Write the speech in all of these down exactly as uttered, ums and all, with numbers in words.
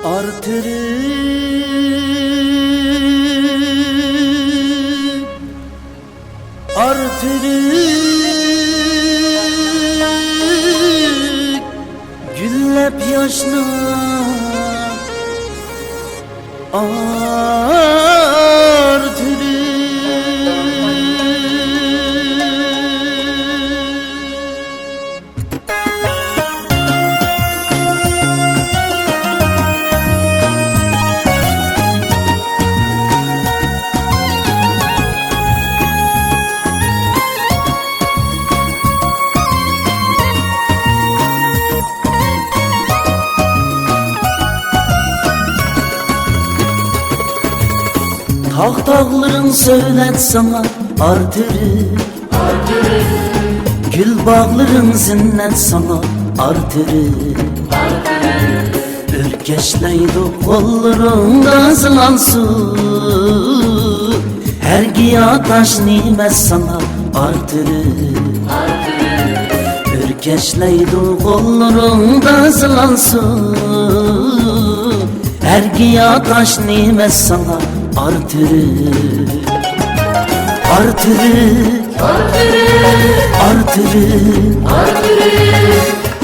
ئارتىرىپ، ئارتىرىپ، گۈللەپ ياشنا، ئارتىرىپ. تاغ تاغلىرىڭ سۆلەت ساڭا ئارتىرىپ، گۈل باغلىرىڭ زىننەت ساڭا ئارتىرىپ. ئۆركەشلەيدۇ قوللىرىڭدا زىلال سۇ، ھەر گىيا تاش نېمە ساڭا ئارتىرىپ. ئۆركەشلەيدۇ قوللىرىڭدا زىلال سۇ، ھەر گىيا تاش نېمە ساڭا ئارتىرىپ. ئارتىرىپ، ئارتىرىپ، ئارتىرىپ،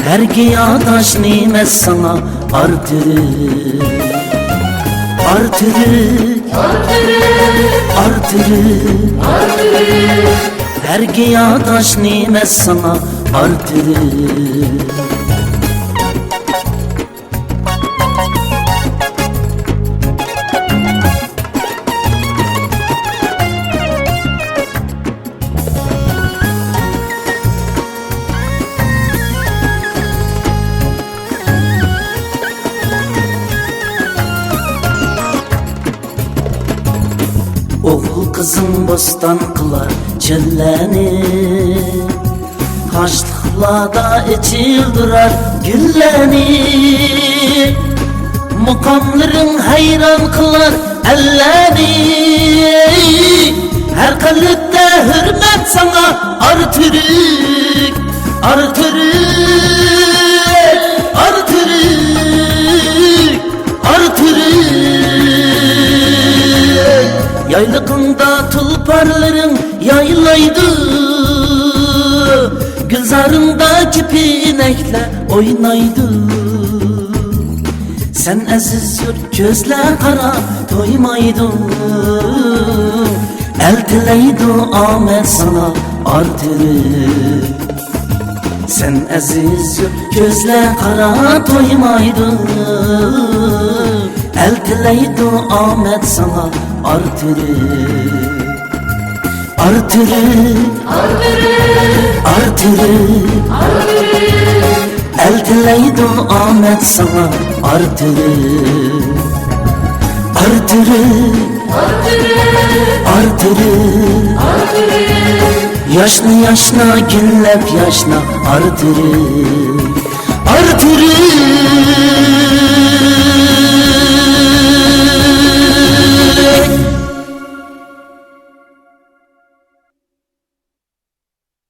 ھەر گىيا تاش نېمە ساڭا ئارتىرىپ. ئارتىرىپ، ئارتىرىپ، ئارتىرىپ، ھەر گىيا تاش نېمە ساڭا ئارتىرىپ. ئوغۇل قىزىڭ بوستان قىلار چۆللەرنى، تاشلىقلاردا ئېچىلدۇرار گۈللەرنى. مۇقاملىرىڭ ھەيران قىلار ئەللەرنى، ھەر قەلبتە ھۆرمەت ساڭا ئارتىرىپ، ئارتىرىپ، ئارتىرىپ، ئارتىرىپ. يايلىقىڭدا تۇلپارلىرىڭ يايلايدۇ، گۈلزارىڭدا كېپىنەكلەر ئوينايدۇ. سەن ئەزىز يۇرت كۆزلەر قاراپ تويمايدۇ، ئەل تىلەيدۇ ئامەت ساڭا ئارتىرىپ. سەن ئەزىز يۇرت كۆزلەر قاراپ تويمايدۇ، ئەل تىلەيدۇ ئامەت ساڭا ئارتىرىپ. ئارتىرىپ، ئارتىرىپ، ئەل تىلەيدۇ ئامەت ساڭا ئارتىرىپ. ئارتىرىپ، ئارتىرىپ، ياشنا، ياشنا، گۈللەپ ياشنا ئارتىرىپ. ئارتىرىپ،